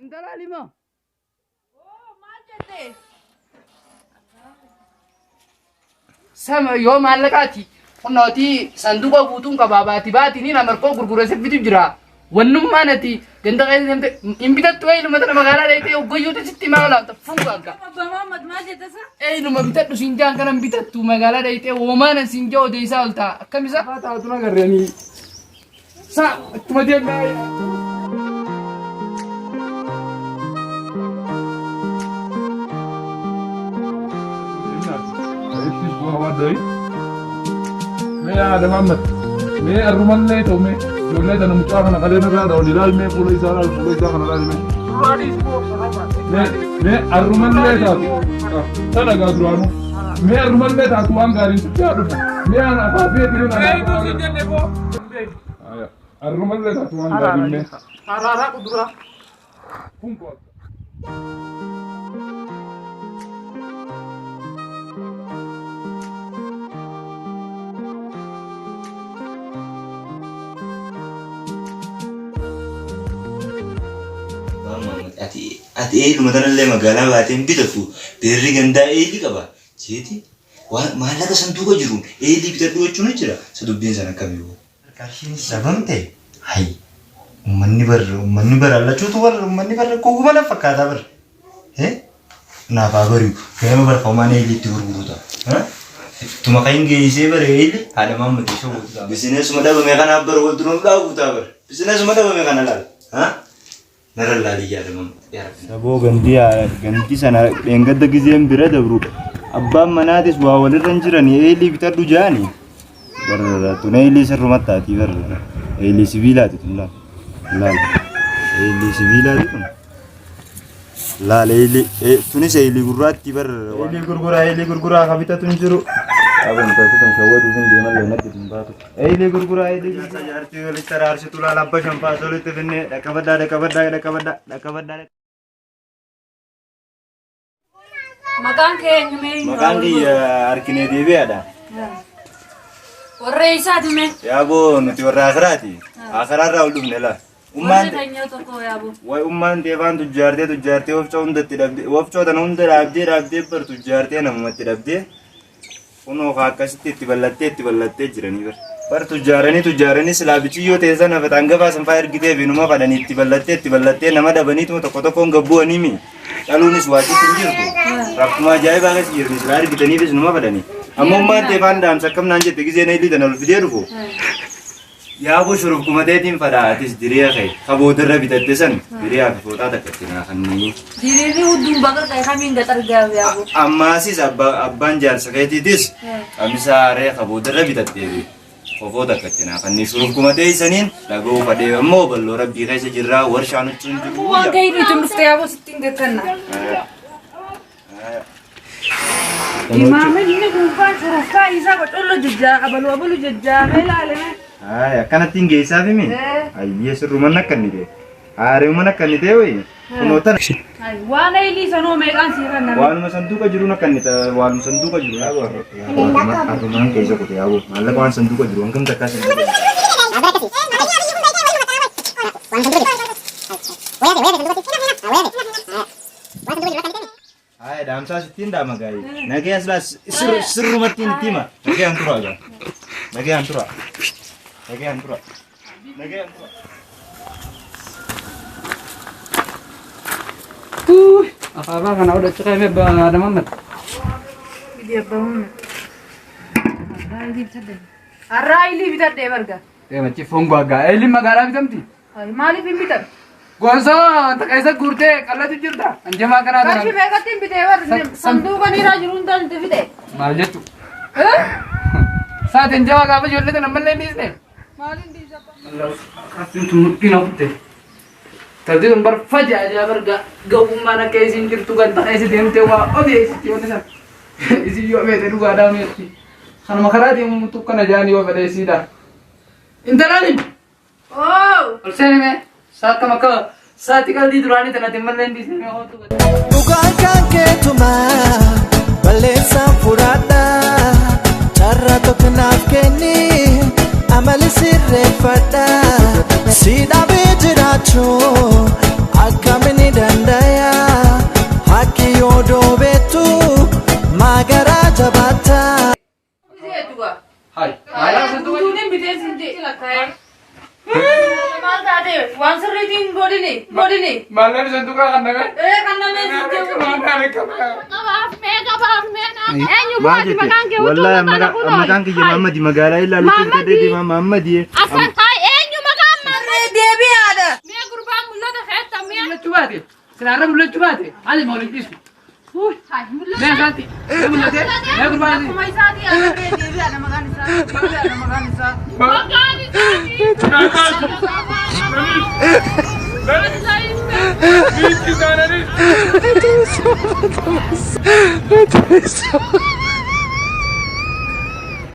Intala Alimaa. Maal jette? Sama yoo maallaqaati. Kunooti sanduuqa guutuun qabaa baati baati ni namarkoo gurguree fitu jira. Wannummaan ati ganda keessa deemte hin bitattu eenyuma tana magaalaa dheeytee hoggayyuutu sitti himaa laata funga akka. Abbaa Muhammad maal jette sa? Eenyuma bitadhu siin jaan kana hin bitattu magaalaa dheeytee hoomaana siin jaa odeessaa olta akkamisa? Afaa taatu na garreeni. Sa ittuma deemnaa. Mee haadha Mahammad, mee arrumallee ta'u mee ijoollee tana mucaa kana kalee narraa dha'uun ilaal mee fuula isaa ilaal fuula isaa kana ilaal mee. Mee mee arrumallee taatu tana gaa duraanuu mee arrumallee taatu waan gaariin sitti haa dhufu mee ana afaafee tiriin ana. Arrumallee taatu waan gaariin mee. Araaraa kuduraa. Kun qo'ata. Ati ati eeluma tanallee magaalaa baatee hin bitatu beerri gandaa eelii qaba jeeti waan maallaqa sanduuqa jiruun eelii bitadhu jechuun jira isa dubbiin sana akkamii hoo. Qarshiin dhabamte hay ummanni bar ummanni bar allachuutu bar ummanni bar gowwuma na fakkaataa bar he naaf haa bari'u ganama bar homaan eelii itti gurguru ta'a ittuma kan geessee bare eelii haadha maamma ishee guutu ta'a bisineesuma dhabame kanaaf bar wal dura nu dhaabu ta'a bar bisineesuma dhabame kana laal ha Narra laalii yaada mama. Yaa Rabbi. Saboo gandii gandii sana dheengadda gizeen bira dabru abbaan manaatis waa walirra hin jirani eelii bitadhu jaani. Barra tun eelii sirrumatti taatii barra eelii sibiilaati tun laal laal eelii sibiilaati tun. Laal eelii tunis eelii gurraattii barra. Eelii gurguraa eelii gurguraa ka bitatu hin jiru. Qaban taatu kan shawwatu hin deeman leenatti hin baatu. Eelii gurguraa eelii gurguraa. Jaartii walitti araarsitu laal abba shanfaa solitti finnee dhaqqabadhaa dhaqqabadhaa dhaqqabadhaa dhaqqabadhaa. Maqaan kee eenyu mee? Maqaan kiyya Harkinee Deebi'aadha. Warra eessaati mee? Yaaboo nuti warra Akiraati. Akiraarraa ol dhufne laa. Ummaan Warri keenya tokko yaaboo. way ummaan teefaan tujjaartee tujjaartee wofcoo hundatti dhabdee wofcoo tana hunda dhaabdee dhaabdee bar tujjaartee namumatti dhabdee Kunoo kaa akkasitti itti ballattee itti ballattee jiranii bar. Bar tujjaaranii tujjaaranii silaa biciyyoo teessan hafe hangafaa san faa ergitee fi numa fadhanii itti ballattee itti ballattee nama dhabaniituma tokko tokkoon gabbu'anii mi. Dhaluunis waaqitti hin jirtu. Rakkuma ajaa'ibaa keessa jirani silaa ergitaniifis numa fadhanii. Amma ummaan teefaan dhaamsa akkam naan jette gizee na ilii tana ol fidee dhufu. Yaaboo shuruf kumateetiin fadhaa atis diriya kee ka boodarra bitatte san diriyaa fi fooxaa takka itti naa kannii. Diriirri hudduun bakka kee kamiin gaxar gaaf yaaboo. Ammaasis abbaan jaarsa keetiitis qamisa haaree ka boodarra bitattee fi kofoo takka itti naa kannii shuruf kumatee saniin dhaga'uu fadhee ammoo balloo rabbii keessa jirraa warshaan huccuun jiru. Waan gahii nuti dhufte yaaboo sitti hin gakkanna. Imaamilli gubbaan shurufkaa isaa qocollo jajjaa abalu abalu jajjaa mee laaleme. Hayi akkanatti hin geessaaf himi? Ayyee sirruman akka inni ta'e. Haareewman akka inni ta'e wayi. Kunoo tana. Waan eilii sanoo meeqaan sii kenname? Waanuma sanduuqa jiruun akka inni ta'e waanuma sanduuqa jiru yaaboo harrumaan keessa kute yaaboo maallaqa waan sanduuqa jiru hangam takkaa sanduuqa jiru. Haaya dhaamsaa sittiin dhaama gaa'ii. Nagee as laas sirrumatti itti hima. Nagee an tura gaa. Nagee an tura. Nagee an tura. Nagee an tura. Afaafaa kana hodhachu kaa'ee haadha Mammad. Bidi abbaa Mammad. Har'aa ilii bitadhee barga. Deemachi foon gaaggaa. Eeliin magaalaa bitamti. Maaliif hin bitan? Gonsoo takka isa guurtee qallatu jirta. Anjamaa kanaa Qarshii tanaan. meeqatti hin bitee bar sanduuqa niiraa jiru hundaan itti fide. Maal jechu? Saatiin jamaa gaafa ijoollee tana ammallee hin dhiisne. Maaliin dhiisa? Rabbiin tun mudhii na kutte. Talti tun bar fajaajaa bar ga'ummaan akka isiin jirtu ganta keessa deemtee waa odeessiti wanni san. Isin yoo beekte dhugaadhaa mi'eetti. Kanuma karaa deemu tukkana jaanii yoo fedhe isiidha. Intalaanin! Oo! Ol seeni mee. Saakka makka saati qalbii duraanii tanatti mallee hin dhiisne mee hoottu gadi. Dhugaan kan keetuma balleessaan furaadha carraa tokko naaf kenni amali sirreeffadha si dhabee jiraachuu akkamiin. Maal taate waan sirriitiin godhini godhini. Maalleen sanduuqa kan naqe. Ee kan namni si jedhu. Qabaaf mee qabaaf mee eenyu Maal bu'aati jette? maqaan kee Wallaahi huccuu amma maqaan kiyya Mahammadi magaalaa ilaalu Mahammadi. deema Mahammadi. Afaan haa eenyu maqaan Harree deebi'aadha. Mee gurbaan mul'ata feetta mee. Mul'achuu baate. Sinaarra mul'achuu baate. Ani maal hin dhiisu. Mee asaanti. Mee mul'ate. Mee gurbaan. Akkuma isaatii harree deebi'aadha maqaan isaa. Deebi'aadha maqaan isaa. Maqaan isaanii. Bichi isaanii.